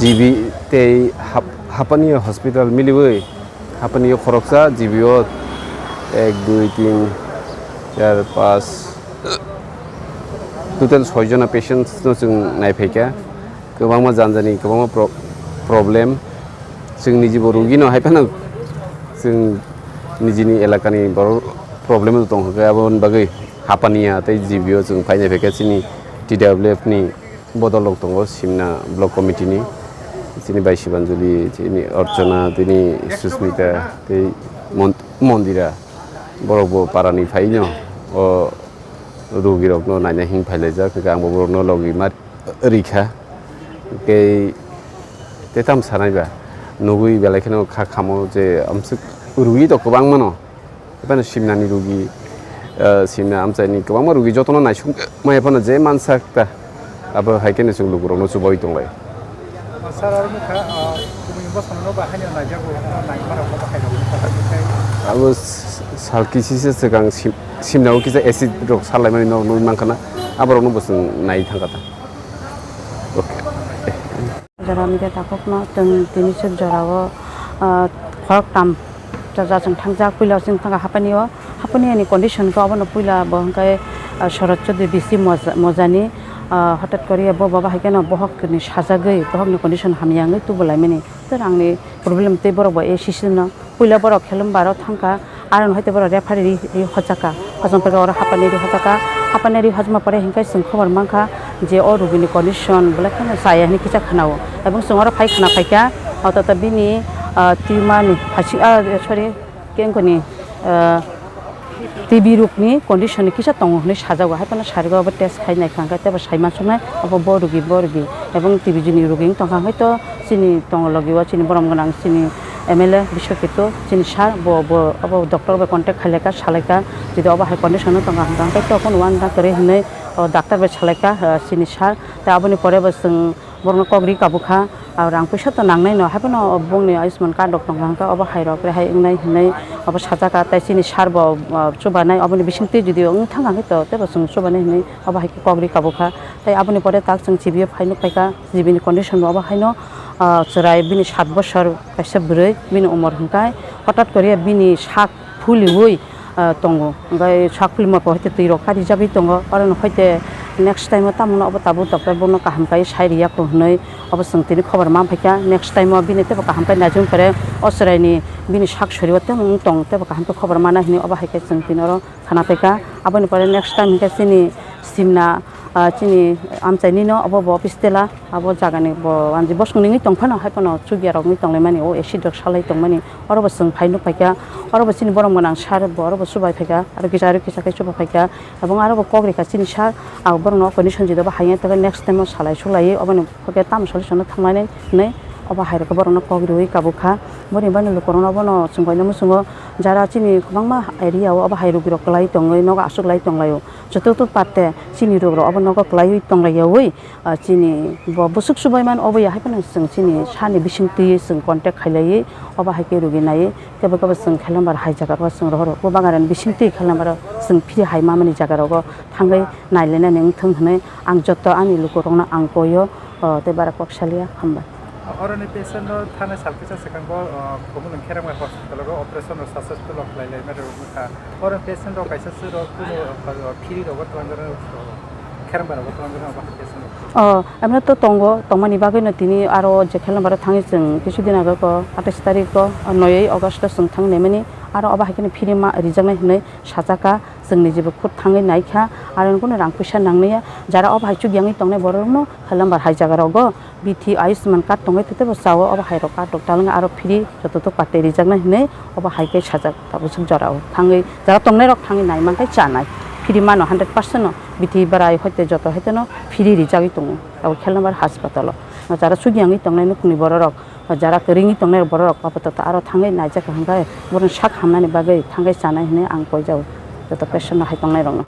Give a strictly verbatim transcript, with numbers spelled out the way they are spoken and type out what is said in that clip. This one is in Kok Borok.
G B tei Hap-, Hapania hospital miliwi Hapania khoroksa G B o ek, dui, tin, char, pas, total soi jona patients no chwng naiphai kha. Kwbangma janjani kwbangma pro-, problem. Chwng nijibo rugi no hai phano chwng nijini elakani borok problem o tong kha, aboni bagwi Hapania tei G B o chwng phai naiphai kha chini T W F ni bodol rok tongo, Simna Block Committee ni, chini Bai Sibanjali, chini Archana, tini Susmita, tei Mon-, Mondira, borok bo para ni phai no, o rugi rok no naina hing phai laijak, hingke ang bo borok no logi ma rikha, tei, tei tam sanai ba, nugui belai kheno kha khamo je amswk rugi to kwbang mano. Ephano Simnani rugi, eh, Simna amchaini kwbangma rugi jotono naisuk maya phano je mansa ta, abo hai kheno chwng lukurokno chubaui tonglai. Sir, aro nukha, ah, kubuni bosongno ba haino naijago, naima rokno ba haino nukha, nukha. Abo s-, sal kisisa swkang Sim-, Simnao kisa acid rok salaimani nok nugui mankha na, aborokno bo chwng nai thangkha ta. Okay. Jora media takhukno chwng tini suk jorao, ah, khoroktham chaja chwng thangjak. Puila chwng thangkha Hapani o, Hapani ni condition khe obono puila bo hwnkhe, ah, Sharad Chaudhary B C Moja-, Mojani, ah, hothat koriya bo baba hai kheno bohok ni sajagwi bohokni condition hamya wngwi tubulaimani. Tei rangni problem tei borok bo A C C no. Puila borok Khelambaro thangkha, aro hai tei borok referee ri, ri hochakha. Hochong pore oro Hapani ri hochakha. Hapani ri hochma pore hinkhe chwng khobor mankha je o rugini condition belai kheno chaya hinwi kisa khnao. Ebong chwng oro phai khna phaikha, o tata bini, ah, tumani phasi, ah, sorry, kengkoni, ah, T B rokni condition ni kisa tongo hinwi sajago, hai phano sarigo abo test khai naikha hwnkhe teibo sai mansuknai abo bo rugi, bo rugi, ebong T B ni rugi wng tongkha, hwnkhe to chini tongo logi o chini borom gwnang chini M L A Biswa Ketu chini sir bo, bo abo doctor bai contact khailaikha, salaikha, jodi obo hai condition o tongkha hwnkhe to phone uanna kwrwi hinwi o doctor bai salaikha, ah, chini sir, tei aboni pore bo chwng borokno kok ri kabukha, ah, rang puisa to nangnai no, haiphano bongni Ayushman card rok tongkha hwnkhe obo hai rok rehai wngnai hinwi obo sajak, ah, tei chini sir bo, ah, chubanai, oboni bisingtwi jodi wng thang khe to teibo chwng chubanai hinwi obo hai khe kok ri kabukha. Tei aboni pore tak chwng G B o phai nuk phaikha, G B ni condition bo obo haino, ah, chwrai bini sat bosor kaisa bwrwi, bini umor hwnkhe hothat koriya bini sak phuliwi, ah, tongo. Hwnkhe sak phulima bo hai twi rok kha rijagwi tongo. Orono hai tei next time o tamo no obo tabuk doctor bono kaham kai sai riya kho hinwi obo chwng tini khobor man phaikha. Next time o bini teibo kaham kai naijwng pore o chwraini bini sak sori o tei wng tong teibo kaham khe khobor mana hinwi obo hai khe chwng tini oro khana phaikha. Aboni pore next time hinkhe chini Simna, ah, chini amchaini no obo bo office tela. Abo jagani bo wanji bosong ningwi tongphano, hai phano chukya rok wngwi tonglaimani, o acid rok salai tongmani, oro bo chwng phai nuk phaikha, oro bo chini borom gwnang sir bo oro bo chubai phaikha, aro kisa aro kisa khe chuba phaikha, ebong aro bo kok rikha chini sir, abo borokno condition jida bo haiya tongkha, next time o salai sulai oboni hwnkhe tamo solution no thangmani hinwi obo hai rokhe borokno kok riwi kabukha. Boni bagwi lukurokno bono chwng bai nw muchungo, jara chini kwbangma area o obo hai rugirok kwlai tongwi nogo aswk lai tonglaio, joto to parte chini rugrok obo nogo kwlaiwi tonglayawi. Ah, chini bo bwswk chubaimani obo ya hai phano chwng chini sani bisingtwi chwng contact khailaiwi obo hai khe rugi naiwi kebo kebo chwng Khelambaro hai jaga o chwng rohoro. Bo bagan bisingtwi Khelambaro chwng phiri hai mamani jaga rogo thangwi nailainani wngthwng hwnwi ang joto ani lukurokno ang koio, oh, tei bara kok salia hambai. Oroni patient no thana sal kisa swkang bo, oh, Khumulwng Kherangma hospital o operation rok successful rok khlai lai mani rok wngkha. Oro patient rok kaisa se rok kuno, ah, phiri rogo twlangjak rok, Kherangba rogo twlangjak rok, patient rok. Oh, emno to tongo, tongmani bagwi no tini aro je Khelambaro thangwi chwng kisu din ago ko atais tarik o, ah, noi August o chwng thang naimani, aro obo hai kheno phiri ma rijaknai hinwi sajak kha, chwng ni jebo khud thangwi naikha, aro kuno rang puisa nangnaiya, jara obo hai chuk yangwi tongnai borok no Khelambar hai jaga rogo. Bithi Ayushman card tongwi tei teibo chao, obo hai rok card rok talwng aro free joto to katai rijaknai hinwi obo hai khe sajak. Tabuk swk jora o thangwi jara tongnai rok thangwi nai mankhe chanai, free mano hundred percent no, bithi bwrai hoite joto hoite no free rijagwi tongo abo Khelambar hospital o. Jara chugyangwi tongnai nukni borok rok, jara kwrwngwi tongnai borok rok apatot aro thangwi naijak hwnkhe borokni sak hamnani bagwi thangwi chanai hinwi ang koijao joto patient no hai tongnai rok no.